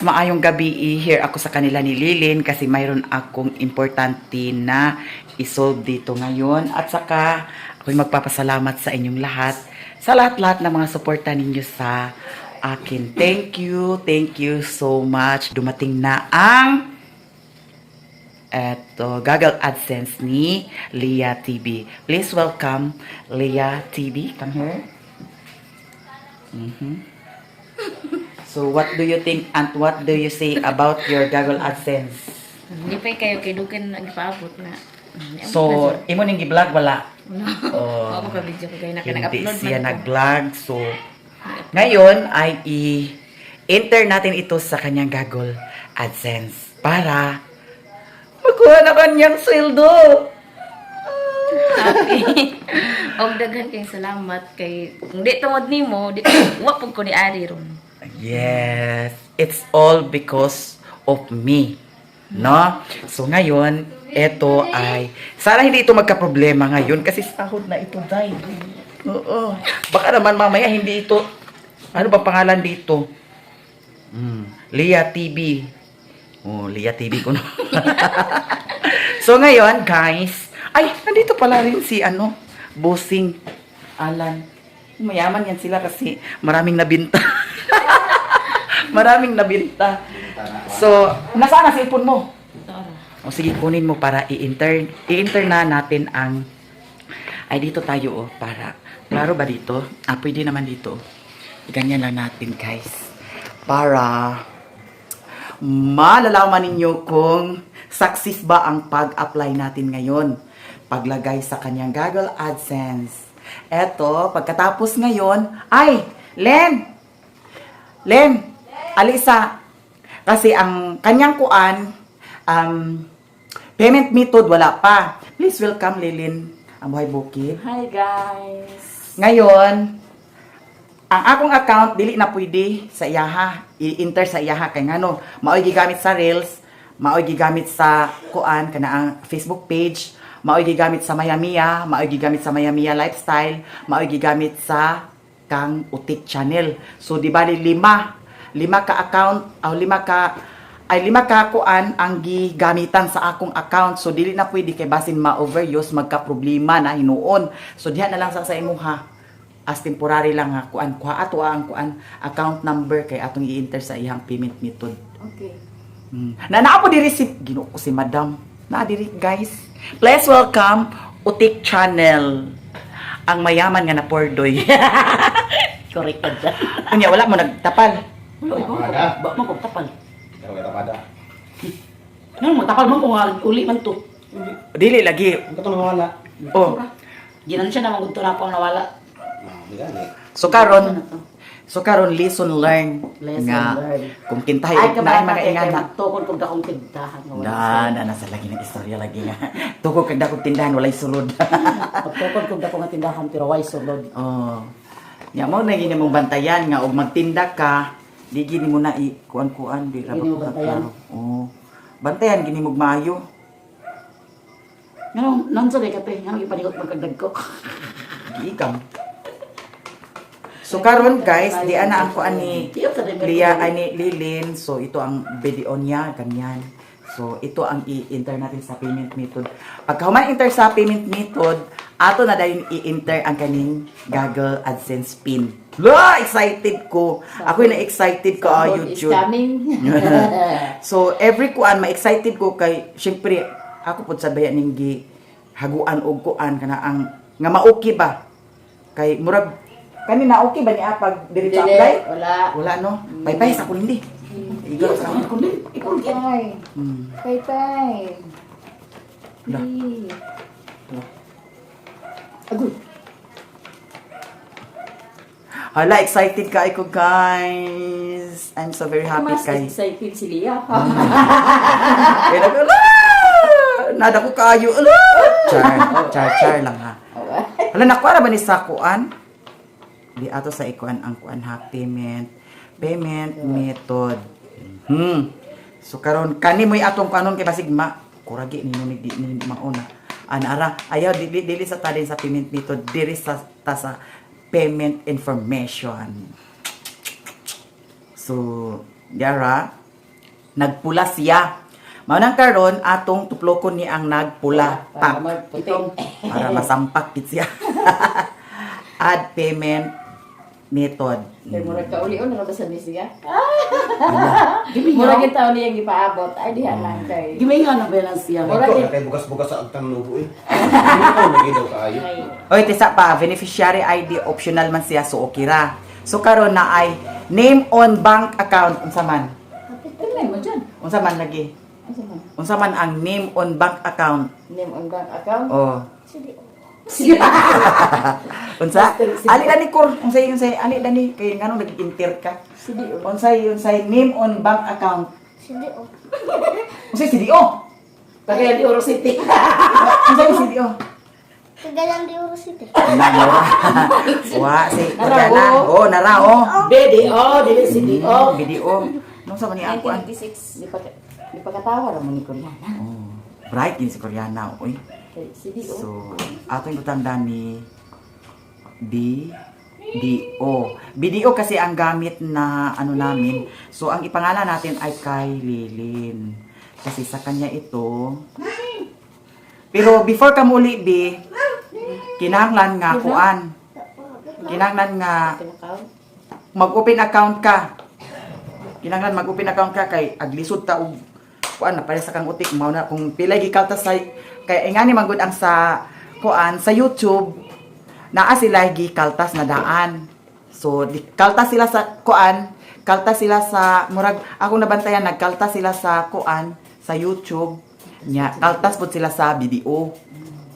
Maayong gabi, here ako sa kanila ni Lilin kasi mayroon akong importante na isolve dito ngayon. At saka, ako'y magpapasalamat sa inyong lahat, sa lahat-lahat ng mga suporta ninyo sa akin. Thank you so much. Dumating na ang eto, Google AdSense ni Leah TV. Please welcome Leah TV. Come here. So, what do you think and what do you say about your Google AdSense? Hindi pa kayo kay dugan nagpaabot na. So, imo ning gi-vlog wala? No. Oh. Ako ka video ko kay na Hindi nag-upload siya man ko. Nag-vlog. So, ngayon ay i-enter natin ito sa kanyang Google AdSense para makuha na kanyang sweldo. Happy. Og daghan kay salamat kay kung di tungod nimo, di wa pud ko ni ari ron. Yes, it's all because of me. No? So ngayon, ito ay sana hindi ito magka-problema ngayon kasi sahod na ito, Day. Oo. Baka naman mamaya hindi ito, ano ba pangalan dito? Leah TV. Oh, Leah TV ko no. So ngayon, guys, ay, nandito pala rin si ano, Bossing Alan. Mayaman yan sila kasi maraming nabinta. Maraming nabinta. So, nasaan ang cellphone mo? O sige, kunin mo para i-enter na natin ang, ay, dito tayo oh, para klaro ba dito? Ah, pwede naman dito. Ganyan lang natin, guys. Para malalaman ninyo kung success ba ang pag-apply natin ngayon. Paglagay sa kanyang Google AdSense. Eto, pagkatapos ngayon, ay, Len! Len! Alisa! Kasi ang kanyang kuan, payment method wala pa. Please welcome Lilin, ang buhay bukid. Hi, guys. Ngayon, ang akong account dili na pwede sa iyaha, i-enter sa iyaha kay ngano, maoy gigamit sa Reels, maoy gigamit sa kuan kana ang Facebook page, maoy gigamit sa Mayamia, maoy gigamit sa Mayamia Lifestyle, maoy gigamit sa kang Utik Channel. So di bali lima, lima ka account o lima ka ay lima ka kuan ang gigamitan sa akong account. So dili na pwede kay basin ma-overuse, magka-problema na hinuon. So diha na lang sa imuha as temporary lang ha kuan, kuha ato ang kuan account number kay atong i-enter sa iyang payment method. Okay. Na naa po diri si, Ginoo ko, si Madam. Naa diri, guys. Please welcome Utik Channel. Ang mayaman nga na pordoy. Correct ka dyan. Unya wala mo nagtapal. Wala, ikaw. Tapada. Ba mo kong tapal. Ikaw kita pada. Nga mo, tapal mo kung nga uli man to. Dili lagi. Ang katong nawala. Oh. Ginan siya naman kung na ako ang nawala. Ah, hindi gani. So karon lesson learned Lesson nga learned. kung kintahay Ay, na ay kabarata mga kay kay ingana. magtukod kung dakong tindahan. Nga wala Na sulod. na nasa lagi ng istorya lagi nga. Tukod kag dakong tindahan walay sulod. Magtukod kung dakong nga tindahan pero way sulod. Oh. Nya mo na gini mong bantayan nga og magtinda ka, di gini mo na i kuan-kuan di ra Gini mo ba ko bantayan? kaklaro. Oh. Bantayan gini mo maayo. Nga nang sa kape, nga ipanigot magkagdag ko. Giikam. So karon, guys, di ana ang kuan ni Lia ay ni Lilin. So ito ang video niya, ganyan. So ito ang i-enter natin sa payment method. Pagka human enter sa payment method, ato na dayon i-enter ang kaning Google AdSense pin. La, excited ko. Ako na excited ko ayo Sahod is jud. coming. So every kuan ma-excited ko kay syempre ako pud sa bayan ning gi haguan og kuan kana ang nga ma-okay ba kay murag kani na okay ba niya pag diretso Dili, apply? wala. Wala no. Paypay sa kundi. Igor sa Kundi, ikaw. Tay. Tay tay. Lah. Please. Agoy. Hala, excited ka ko, guys. I'm so very happy Mas kay. excited si Lia. Kay nag ala! Nada ko kaayo. Ala! Char, char, char lang ha. Hala, nakuha na ba ni sa kuan? Di ato sa ikuan ang kuan ha, payment. Payment method. So karon kani mo'y atong kanon kay basig ma kuragi ni ni di ni mauna. Ana ara ayaw dili dili sa talin sa payment method, diri sa ta sa payment information. So, yara. Nagpula siya. Mao nang karon atong tuplokon ni ang nagpula Para pa magputi. para masampak gid siya. Add payment method. Kay murag kauli na ba sa ni siya? Gimingaw. Murag yung taon niyang gipaabot. Ay diha lang kay. Gimingaw na balance siya. Murag Ikaw, kay bugas-bugas sa agtang nubo eh. Hindi ko lagi daw kaayo. Oy, tisa pa, beneficiary ID optional man siya, so okay ra. So karon na ay name on bank account, unsa man? Tingnan mo dyan. Unsa man lagi? Unsa man? Unsa man ang name on bank account? Name on bank account. Oh. Sige. Unsa? Ali dani kur, unsay unsay ali dani kay nganong nag-enter ka? CDO. Unsay unsay name on bank account? CDO. Unsay CDO? Cagayan de Oro City. Unsay CDO? Cagayan de Oro City. Nara. Wa si Nara, Koreana. oh. Oh, nara oh. BDO, dili CDO. BDO. Nung sa man ni ako ah. 1996. Di pa katawa ra mo ni Koreana. Oh, bright yun si Koreana, oy. Kay CDO. So, ato yung butang ni B D O. BDO kasi ang gamit na ano namin. So, ang ipangalan natin ay kay Lilin. Kasi sa kanya ito. Pero before ka muli, B, kinahanglan nga kuan. Kinahanglan nga Open account. mag-open account ka. Kinahanglan mag-open account ka kay aglisod ta og kuan na pare sa kang utik mao na kung pilay gikaltas sa kay ingani man gud ang sa kuan sa YouTube, naa sila gikaltas na daan. So di, kaltas sila sa kuan, kaltas sila sa murag ako nabantayan, nagkaltas sila sa kuan sa YouTube nya, kaltas pud sila sa BDO.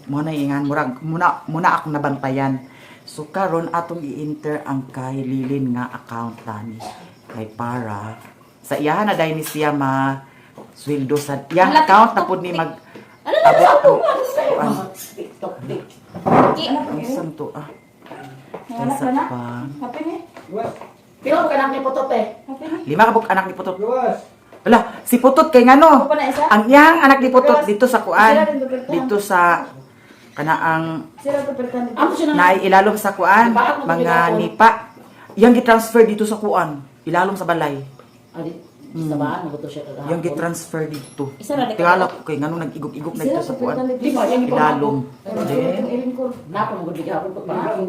Mo na ingan murag muna muna akong nabantayan. So karon atong i-enter ang kay Lilin nga account tani kay para sa iyahan na dahil ni siya ma sweldo sa iyang Hala, account na TikTok, pud ni mag Ano na abot sa ang ako? kuan. TikTok, tik. Ang to ah. Nanganak Isa na na? pa. Happy ni? Pila ko kanak ni Potot eh. Happy ni? 5 ka buok anak ni Putot. Wala, si Putot kay ngano? Ako pa na isa? Ang iyang anak ni Putot dito sa kuan. Sila rin dupertahan. Dito sa kanaang Sila to pertan dito. Amo siya na. na ilalom sa kuan, Nipa, ako mga ginapon. nipa. Iyang gitransfer dito sa kuan, ilalom sa balay. Adi, sa baan mo to siya kagahapon. Iyang gitransfer dito. Isa na di ka- Tingala ko kay ngano nag-igok-igok na Sila dito sa to kuan. pertan dito. Di ba, yang Ilalom. Itong Then, ilin ko. Napa mo gud gihapon pag maaki.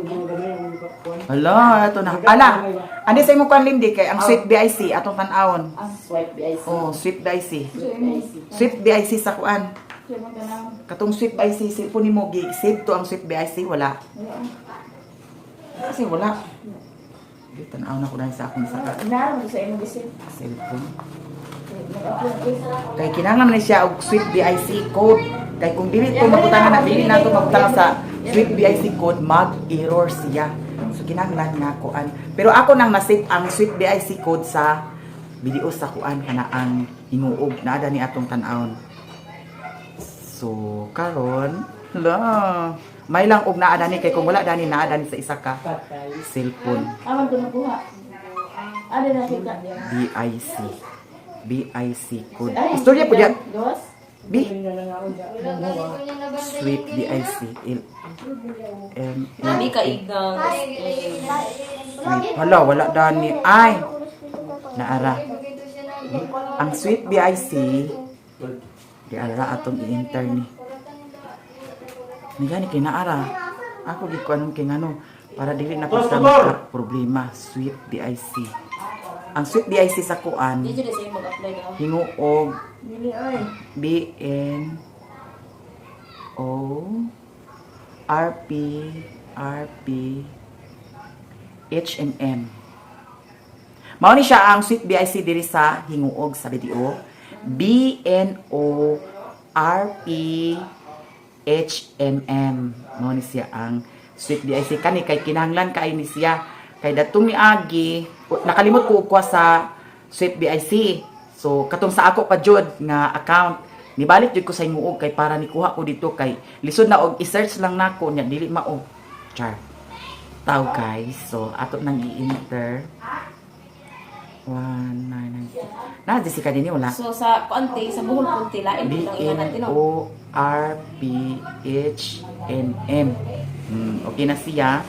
hala, ito na. Ala, ani sa imong kuan Lindy kay ang Sweet BIC atong tan-awon. Swipe BIC. Oh, Sweet BIC. Swipe BIC. Sweet BIC sa kuan. Siya mo tanaw. Katong Sweet BIC cellphone nimo gi save to ang Sweet BIC, wala. Kasi wala. Di tan-aw na ko dahil sa akong sa Inaram ko sa imong gisip. cellphone. Nag-upload ko. Kay kinahanglan man siya og Sweet BIC code. Kay kung dili to mabutangan na, dili na to mabutangan sa Sweet BIC code, mag-error siya. So kinahanglan nga kuan. Pero ako nang na-save ang Sweet BIC code sa video sa kuan kana ang hinguog naa ni atong tan-awon. So karon, la may lang og naa dani kay kung wala dani, naa dani sa isa ka Patay. cellphone. Aman ko nakuha. Ano na kita? BIC BIC code. Ay, Istorya po diyan. Gawas? B Sweet BIC L M A Abi ka igang. Sweet. Hala, wala dani. Ay, naara. Ang Sweet BIC di ara atong i-enter ni. Nigani kay naara. Ako gid ko anong kay ngano para dili na Tos, pa motor! problema. Sweet BIC. Ang Sweet BIC sa kuan Di jud sa'yo mag-apply daw. hinguog Dili oy. B N O R P R P H and M. Mao ni siya ang Sweet BIC diri sa Hinguog sa BDO. B N O R P H M M. Mao ni siya ang Sweet BIC kani kay kinahanglan kay ni siya kay datong miagi nakalimot ko og kuha sa Sweet BIC. So katong sa ako pa jud nga account, nibalik jud ko sa Hinguog kay para nikuha ko dito kay lisod na og i-search lang nako nya dili mao. Char. Tao guys. So ato nang i-enter 1996. Na Jessica din wala. So sa kuante sa Bohol punti lain B pud ang N ingan natin no. O R P H N M. Okay na siya.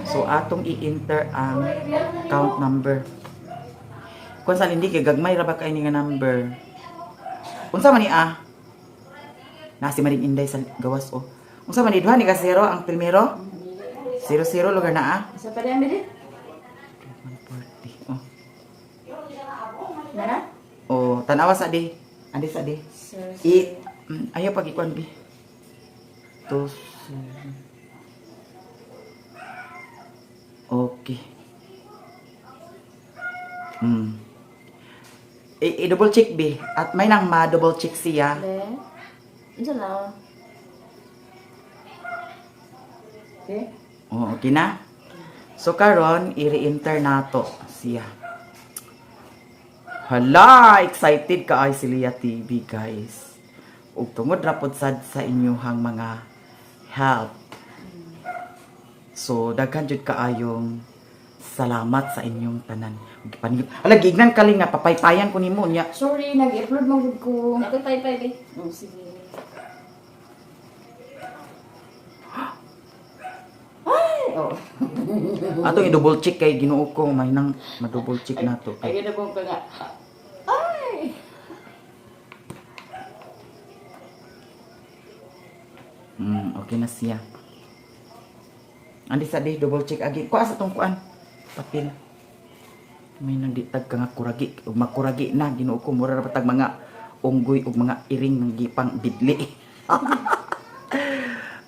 So atong i-enter ang account number. Kung sa lindi kay gagmay ra ba kay ni nga number. Unsa man ni ah? Na si Maring Inday sa gawas oh. Unsa man ni duha ni ka zero ang primero? Zero zero lugar na ah. Sa pa rin bili? 140. Oh. Nana? Oh, tanawa sa di. Andi sa di. Sir. I ayaw pag ikuan bi. Two, seven. Okay. I-double check bi. At may nang ma-double check siya. Le. Unsa na? Okay. Oh, okay na. So karon i-re-enter nato siya. Hala, excited ka ay si Lia TV, guys. Ug tungod ra pod sad sa inyuhang mga help. So daghan jud kaayong salamat sa inyong tanan. Ug gipaningit. Hala, gignan kaling nga papaypayan ko nimo nya. Sorry, nag-upload man gud ko. Ako pay pay be. Oh, sige. Ay, oh. Atong i-double check kay Ginoo ko may nang ma-double check nato. Ay, ganda ka nga. Ay! Okay na siya. Andi sa di, double check again. Kuha sa tong kuan. Papel. May nang ditag ka nga kuragi. Ug makuragi na, Ginoo ko. Mura ra ba tag mga unggoy ug mga iring ng gipang bidli.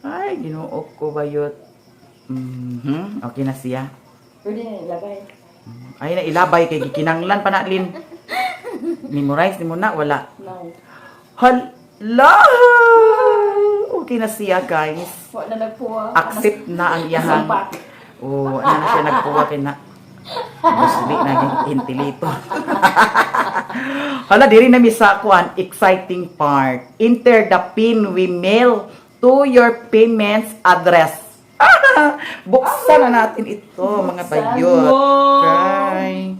Ay, Ginoo ko bayot. Okay na siya. Pwede na ilagay. Ay na ilabay kay gikinanglan pa na lin. Memorize nimo na wala. No. Hala! Okay na siya, guys. Wala na nagpuwa. Accept na ang iyahang. Sampak. Oo, ano na siya nagpuwa kay na. Busli na yung intilito. Hala, diri na mi sa kuan, exciting part. Enter the PIN we mail to your payments address. Ah, buksan na natin ito, mga bayot. Okay.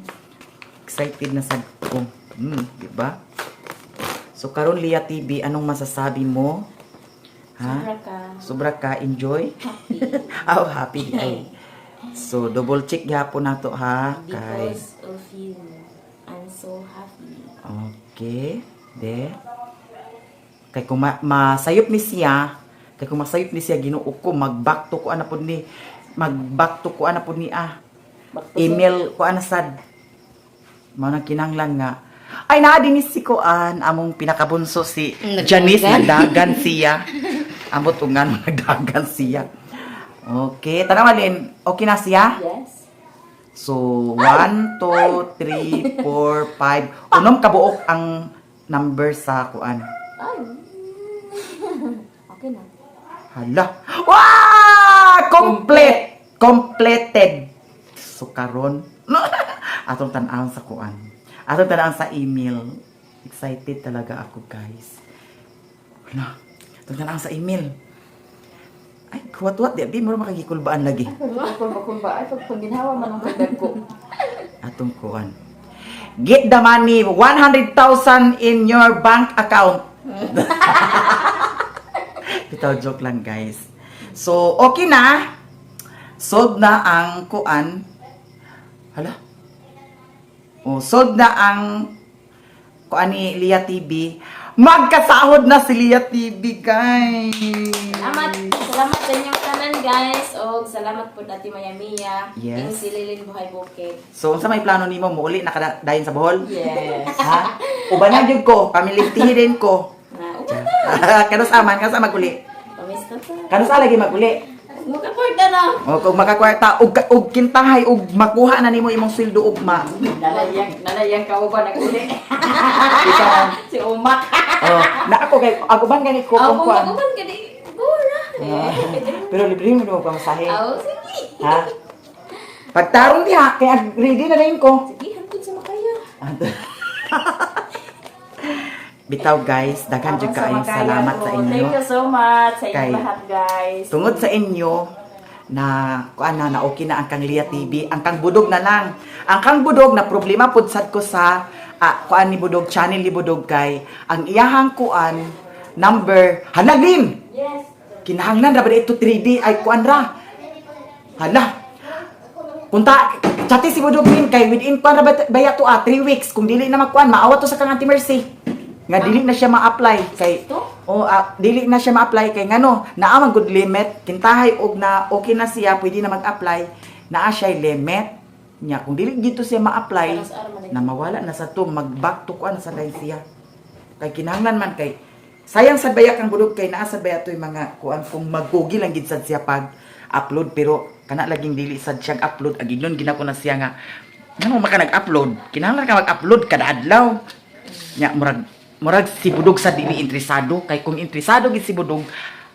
Excited na sad ko. Di ba? So karon Lia TV, anong masasabi mo? Ha? Sobra ka. Sobra ka enjoy? Happy. Oh, happy di ay. So double check gyapon nato ha kay. Because of you, I'm so happy. Okay. De. Kay kung masayop ni siya, kay kung masayop ni siya Ginoo ko mag-back to ko ana pud ni mag-back to ko ana pud ni ah. Email ko ana sad. Mao nang kinahanglan nga ay naa din ni si Kuan among pinakabunso si Nagdagan. Janice nagdagan siya. Amot ungan nagdagan siya. Okay, tanawa Lin, okay na siya? Yes. So, 1, 2, 3, 4, 5. Unom kabuok ang number sa kuan. Ay. Okay na. Hala. Wah! Complete! Completed! So, karon atong tan-awon sa kuan. Atong tan-awon sa email. Excited talaga ako, guys. Hala. Atong tan-awon sa email. Ay, kuwat-kuwat. Di, di mo makagikulbaan lagi. Kulba-kulba. Ay, pag pangginhawa man ang kagdag ko. Atong kuan. Get the money, 100,000 in your bank account. Ito, joke lang, guys. So, okay na. Solved na ang kuan. Hala. Oh, solved na ang kuan ni Lia TV. Magkasahod na si Lia TV, guys. Salamat, salamat sa inyong tanan guys. Og salamat po Ate Maya Mia. Yes. Ing sililin buhay bukid. So, unsa may plano nimo muuli na kada dayon sa Bohol? Yes. Ha? Ubanan jud ko, pamilitihin din ko. Na, uwa Kanus aman, kanus maguli. Pamista ta. Kanus lagi maguli. Mukaport na. O kung makakwarta og og kintahay og makuha na nimo imong sweldo ugma. Nalayang kauban nag-uli. Ikaw. Si Umak. Oh, na ako kay ako ban gani ko Ako kung kuan. maguban ka di. Bora. Ah, pero libre mo mo pamasahe. Aw, sige. Ha? Pagtarong diha kay ready na rin ko. Sige, hantod sa makaya. Bitaw guys, daghan jud kaayong salamat sa inyo. Thank you so much sa inyong Kay- lahat, guys. Tungod sa inyo na kuan na na okay na ang kang Lia TV, ang kang budog na lang. Ang kang budog na problema pud sad ko sa kuan ni budog channel ni budog kay ang iyahang kuan number halagin. Yes. Kinahanglan ra ba ito 3D ay kuan ra. Hala. Kunta Chati si Budog Min kay within kuan ra baya to 3 weeks kung dili na magkuan maawa to sa kang Auntie Mercy. Nga dili na siya ma-apply kay To? Oh, dili na siya ma-apply kay ngano, naa man good limit kintahay og na okay na siya pwede na mag-apply, naa siya limit nya kung dili gito siya ma-apply na mawala na sa to mag-back to kuan sa dahil siya. Kay kinahanglan man kay sayang sad baya kang budog kay naa sad baya to'y mga kuan kung magkugi lang gid sad siya pag upload pero kana laging dili sad siya upload agignon ginako na siya nga ngano maka nag-upload, kinahanglan ka mag-upload kada adlaw nya murag murag si budog sa dili interesado kay kung interesado gid si budog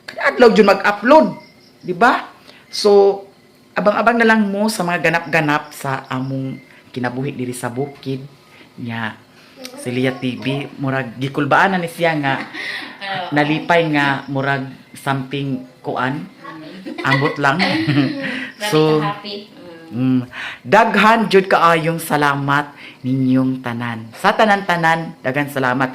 kada adlaw jud mag-upload, di ba? So abang-abang na lang mo sa mga ganap-ganap sa among kinabuhi diri sa bukid nya. Si Lia TV murag gikulbaan na ni siya nga nalipay nga murag something kuan ambot lang. Grabe So ka happy. Daghan jud kaayong salamat ninyong tanan. Sa tanan-tanan, daghan salamat.